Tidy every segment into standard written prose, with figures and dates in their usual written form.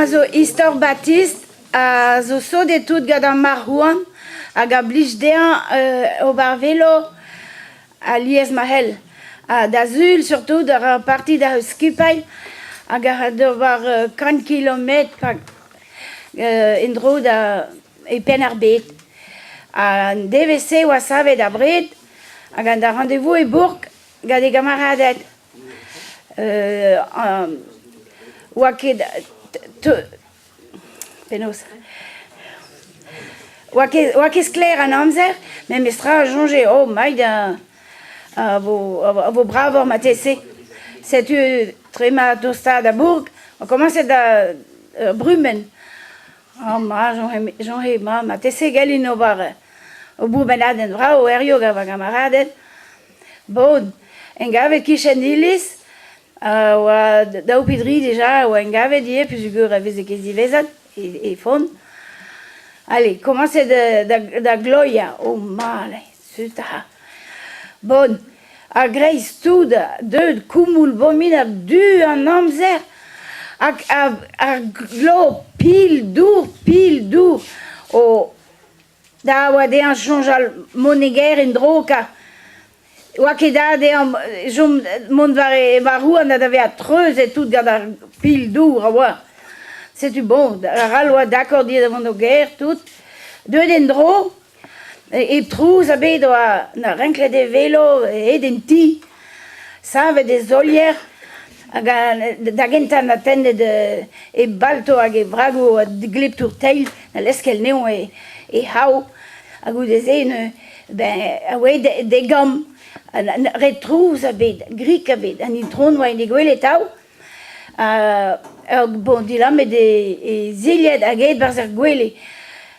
Amañ zo istor Baptiste a zo sodet-tout gant ar marc'h-houarn hag a blij dezhañ ober velo alies ma c'hell. Ha da sul surtout ar parti da skipailh hag a ra d'ober kant kilometr en-dro da e Penn-ar-Bed. An devezh-se e oa savet abred hag an da rendez-vous e bourk gant e gamaraded. Oa ket penaos oa ket oa ket sklaer an amzer memestra a soñje oh mailh a vo a vo bravoc'h marteze. Setu trema tostaat da bourk oa komañset da ur brumenn. Oh ma soñje ma marteze gellin ober ur bourmenadenn vrav hiziv gant va gamaraded. Bon, en gavet kichen iliz, a oa daou pe dri dija a oa en gavet ivez peogwir e veze ket diwezhat e font. Allez, komañset da gloiañ, oh male, setu Bon, a-greiz-tout deuet koumoul bominabl du an amzer hag ar glav pil-dour, pil-dour o Da oa dezhañ soñjal mont e gêr en-dro kar 'oa ket da dezhañ chom mont war e varc'h-houarn da vezañ treuzet tout gant ar pil-dour a oa. Setu bon, ar all 'oa dakord ivez da vont d'o gêr tout. Deuet en-dro, hep trouz ebet 'oa na rinklet e velo aet en ti, savet e solier hag da gentañ 'na tennet e balto hag e vragoù gleb-tour-teil da leuskel anezhañ e c'hav ha goude-se neuze ben a oa d'e gambr ret trouz ebet grik ebet an itron 'oa en he gwele atav ha bon dilammet e zilhad hag aet 'barzh ar gwele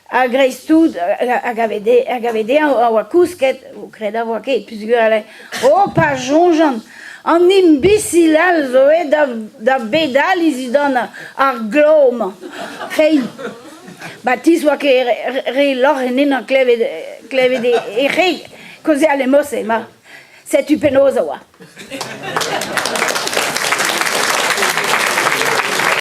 a-greiz-tout a gave dezhañ a oa kousket o kredañ 'oa ket peogwir oh pa soñjan an imbisil all zo aet da bedaliñ dindan ar glav-mañ feiz Baptiste 'oa ket re lorc'h en ennañ klevet klevet e c'heg kaozeal e Mose ma setu penaos a oa.